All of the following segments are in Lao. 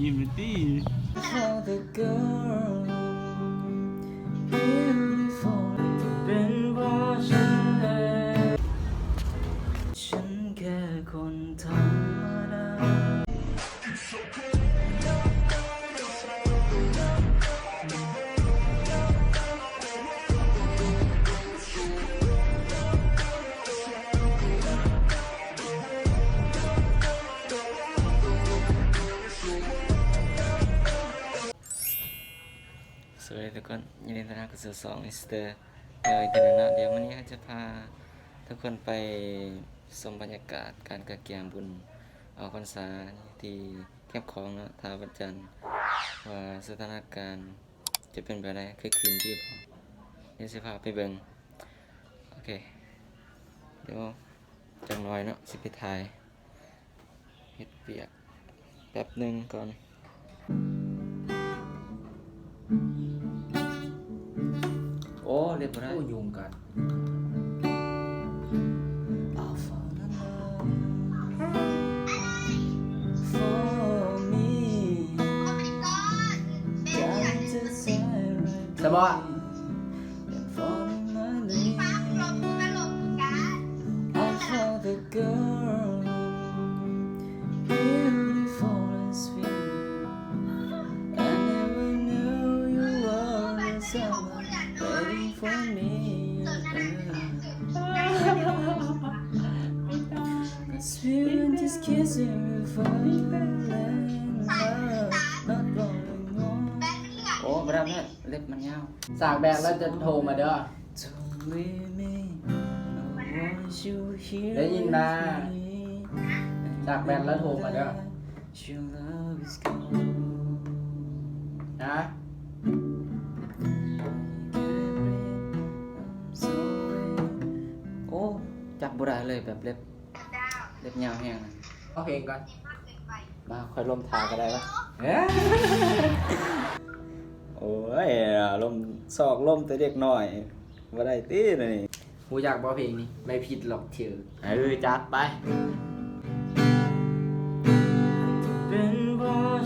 ຍິ້ມແດ່ຕິ. For the girl, beautiful ເປັນເພາະ ສະບາຍດີທຸກຄົນ, ຍິນດີຕ້ອນຮັບເຂົ້າສູ່ຊ່ອງມິສເຕີ ແລ້ວອີກເທື່ອໜຶ່ງເນາະ. ດຽວມື້ນີ້ເຮົາຈະພາທຸກຄົນໄປຊົມບັນຍາກາດການກະກຽມບຸນອອກພັນສາທີ່ແຄມຂອງເນາະ ທ່າວັດຈັນ ວ່າສະຖານະການຈະເປັນແບບໃດ, ຄຶກຄື້ນດີບໍ່? ດຽວຊິພາໄປເບິ່ງ. ໂອເຄ ດຽວຈັກໜ້ອຍເນາະ ຊິໄປຖ່າຍ. ເຮັດວຽກແປັບໜຶ່ງກ່ອນ. ໂອ້ ເລັບບໍ່ໄດ້. ໂອ້ ຍຸງກັດ. For me ສະບອຍ. Girl, beautiful and sweet. I never knew you were someone waiting for me. Cause we were just kissing before we fell in love. Not going home. ໂອ້ ບໍ່ໄດ້ ເລັບມັນຍາວ. ສາກແບດແລ້ວຈະໂທມາເດີ. ໄດ້ຍິນນາ? ສາກແບດແລ້ວໂທມາເດີ. ຮະ? ໂອ້ ຈັບບໍ່ໄດ້ເລີຍ ແບບເລັບ ເລັບຍາວແຮງ. ເອົາເພງກ່ອນ. ມາ ຂ້ອຍລົມຖ້າກໍໄດ້ວະ. ໂອ້ຍ ລົມ ຊອກລົມແຕ່ເດັກນ້ອຍ ບໍ່ໄດ້ຕິນີ້. ຮູ້ຈັກບໍ່ເພງນີ້? ໄມ່ຜິດຫຼອກເທີ. ເອີ ຈັດໄປ. ເປັນເພາະ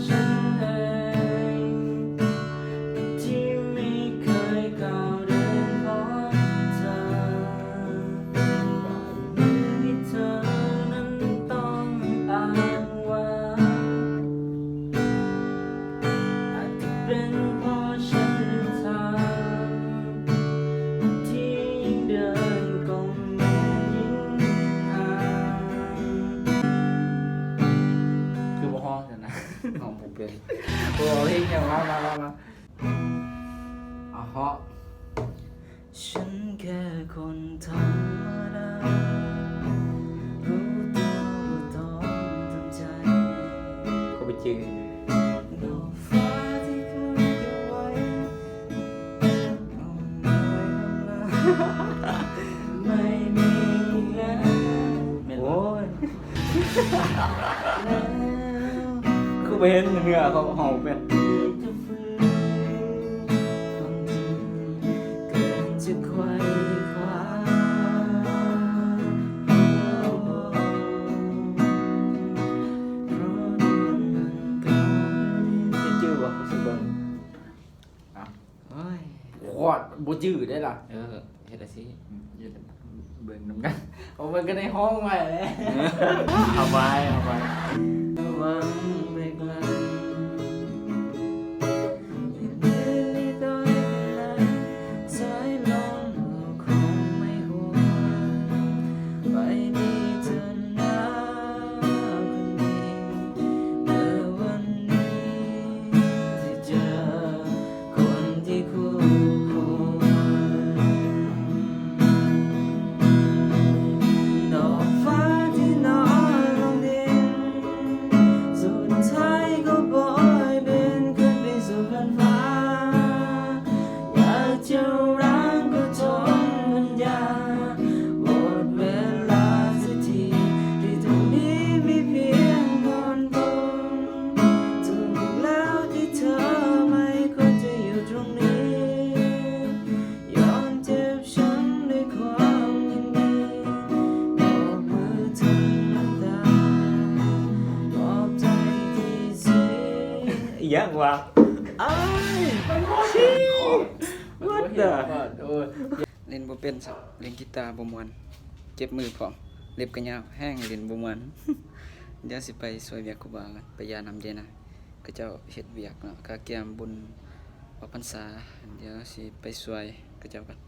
ຄືບໍ່ຮ້ອງຊັ້ນນະ? ຮ້ອງບໍ່ເປັນ. ໂອ້ ເພງຫຍັງ? ມາ ມາ ມາ ມາ. ເອົາເຮາະ. ເຂົາໄປຈື່. ໂອ້ຍ ຄືບໍ່ເຫັນເຮືອເຂົາເຮົາແມ່ນ. ຈື່ບໍ່? ຊິເບິ່ງ. ໂອ້ຍ ໂຄດບໍ່ຈື່ໄດ້ລະ. ເອີ ເຮັດຈັ່ງຊີ້. ອືມ ເບິ່ງນຳກັນ. ເອົາ ມັນກໍໄດ້ຮ້ອງໄວ້ແຫຼະ. ເອົາໄວ້ ເອົາໄວ້. ຍັງວ່າ ອ້າຍ What the ໂອ້ຍ ຫຼິ້ນບໍ່ເປັນຊ້ຳ ຫຼິ້ນກີຕາບໍ່ມ່ວນ ເຈັບມືພ້ອມ ເລັບກໍຍາວ ແຮ່ງຫຼິ້ນບໍ່ມ່ວນ. ດຽວຊິໄປຊ່ວຍວຽກຄູບາກ່ອນ ໄປຢາມນຳເຈນະ ເຂົາເຈົ້າເຮັດວຽກເນາະ ກະກຽມບຸນອອກພັນສາ ດຽວຊິໄປຊ່ວຍເຂົາເຈົ້າກ່ອນ.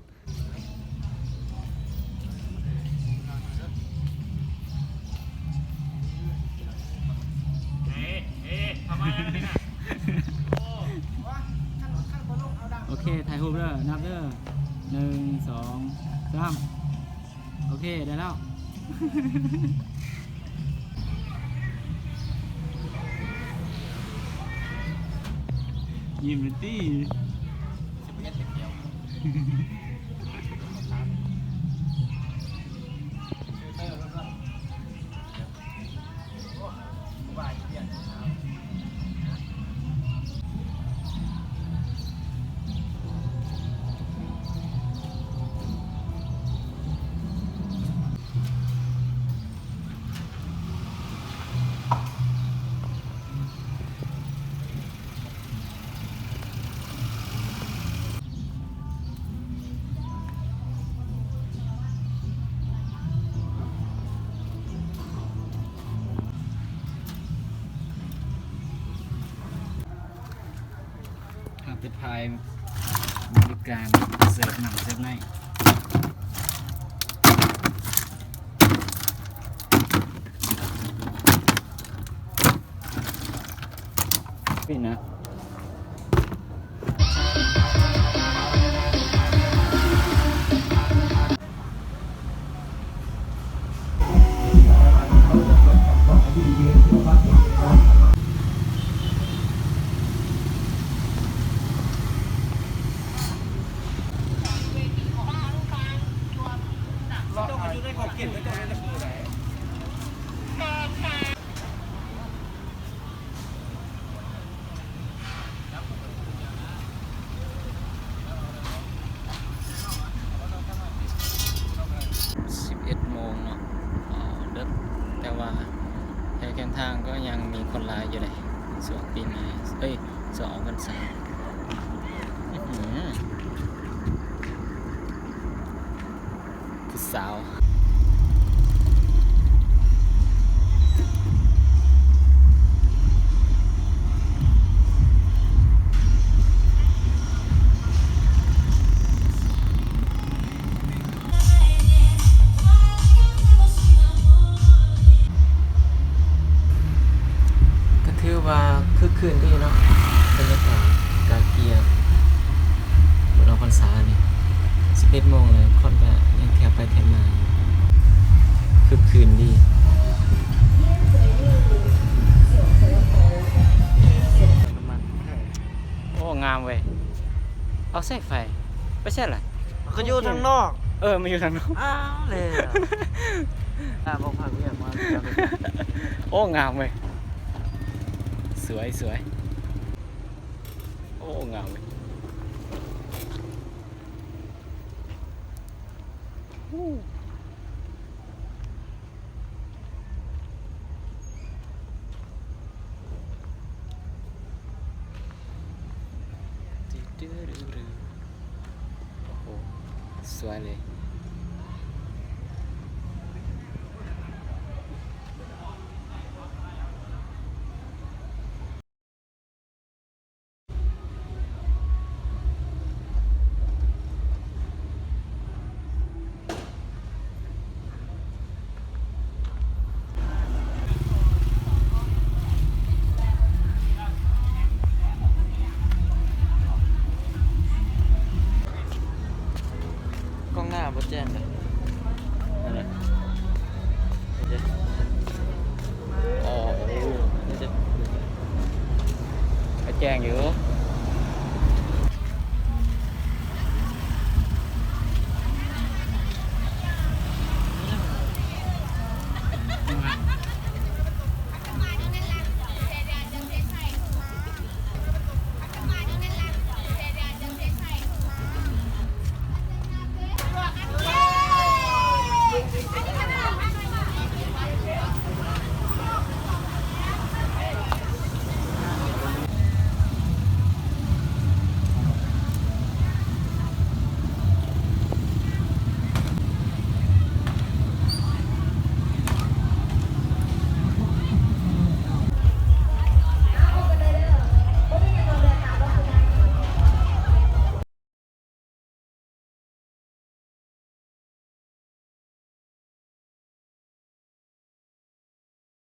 ໂອເຄ ຖ່າຍຮູບເດີ ນັບເດີ ໜຶ່ງ ສອງ ສາມ ໂອເຄ ໄດ້ແລ້ວ. ຍິ້ມແລ້ວຕິ. ເຮົາໄປຖ່າຍບໍລິການເສີບນ້ຳເສີບໃນ. ນີ້ນະ ສິບເອັດໂມງເນາະ ເອີ ເດິກ ແຕ່ວ່າແຖວແຄມທາງກໍຍັງມີຄົນຫຼາຍຢູ່ເດ້ ຊ່ວງປີໃໝ່ ເອີຍ ຊ່ວງອອກພັນສາ. ອືຫື ຜູ້ສາວ ກໍຖືວ່າຄຶກຄື້ນດີເນາະ ບັນຍາກາດກາເກຍ ບຸນອອກພັນສານີ້ ສິບເອັດໂມງແລ້ວ ຄົນກໍຍັງແທ່ວໄປແທ່ວມາ ຄຶກຄື້ນດີ. ໂອ້ ງາມເວີຍ ເອົາສາຍໄຟໄປໃສລະ? ມັນກໍຢູ່ທາງນອກ ເອີ ມັນຢູ່ທາງນອກ ອ້າວແລ້ວ ອ່າ ບໍ່ພາກວຽກມາ ໂອ້ ງາມເວີຍ ສວຍ ສວຍ. ໂອ້ ງາມເວີຍ ໂອ້ໂຫ ສວຍເລີຍ. ກ້ອງໜ້າບໍ່ແຈ້ງເລີຍ ນັ້ນແຫຼະ ໂອເຄ ໂອ້ ກໍແຈ້ງຢູ່. ເ